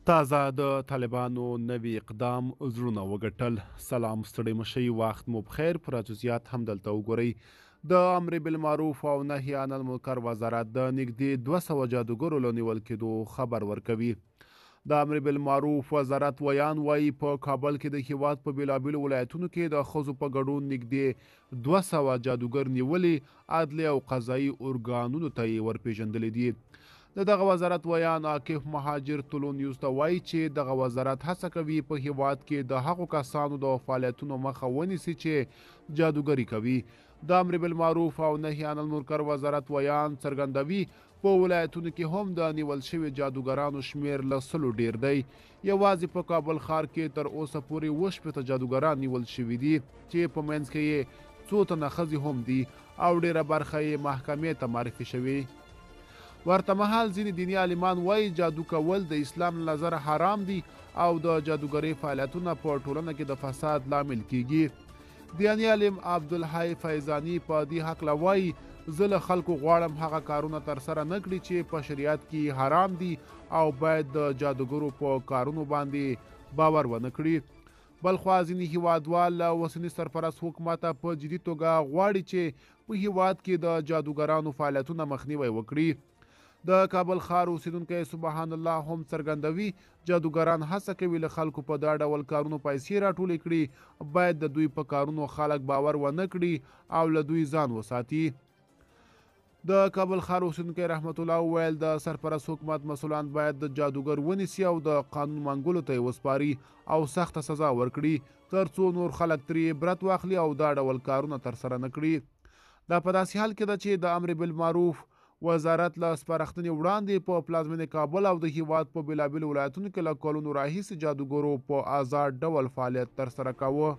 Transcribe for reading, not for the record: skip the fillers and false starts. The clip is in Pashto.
تازه د طالبانو نوي اقدام زړونه وګټل. سلام، ستړي مشي، وخت مو بخیر. پر جزئیات هم دلته وګورئ. د امر بالمعروف او نهی عن المنکر وزارت د نږدې 200 جادوګرو له نیول کېدو خبر ورکوي. د امر بالمعروف وزارت ویاند وایي، په کابل کې د هیواد په بېلابېلو ولایتونو کې د ښځو په ګډون نږدې 200 جادوګر نیولي، عدلي او قضایي ارګانونو ته یې ورپېژندلي دي. د دغه وزارت ویاند عاکف مهاجر طلوع نیوز ته وایي چې دغه وزارت هڅه کوي په هیواد کې د هغو کسانو د فعالیتونو مخه ونیسي چې جادوګري کوي. د امر بالمعروف او نهی عن المنکر وزارت ویاند څرګندوي، په ولایتونو کې هم د نیول شوي جادوګرانو شمېر له 100 ډېر دی. یوازې په کابل ښار کې تر اوسه پورې 67 جادوګران نیول شوي دي چې په منځ کې یې څو تنه ښځې هم دي او ډېره برخه یې محکمې ته معرفي شوې. ورته مهال ځینې دیني عالمان وایي، جادو کول د اسلام له نظره حرام دي او د جادوګرۍ فعالیتونه په ټولنه کې د فساد لامل کیږي. دیني عالم عبدالحی فیضاني په دې هکله وایي، زه له خلکو غواړم هغه کارونه ترسره نه کړي چې په شریعت کې حرام دي او باید د جادوګرو په کارونو باندې باور ونه کړي. بلخوا ځینې هیوادوال له اوسني سرپرست حکومته په جدي توګه غواړي چې په هیواد کې د جادوګرانو فعالیتونه مخنیوی وکړي. د کابل ښار اوسېدونکی سبحان الله هم څرګندوي، جادوګران هڅه کوي له خلکو په دا ډول کارونو پیسې راټولې کړي، باید د دوی په کارونو خلک باور ونه کړي او له دوی ځان وساتي. د کابل ښار اوسېدونکی رحمت الله وویل، د سرپرست حکومت مسؤلان باید د جادوګر ونیسي او د قانون منګولو ته یې وسپاري او سخته سزا ورکړي، ترڅو نور خلک ترې عبرت واخلي او دا ډول کارونه ترسره نه کړي. دا په داسې حال کې ده چې د امر بالمعروف وزارت له سپارښتنې وړاندې په پلازمېنې کابل او د هیواد په بېلابېلو ولایتونو کې له کلونو راهیسې جادوګرو په ازاد ډول فعالیت ترسره کاوه.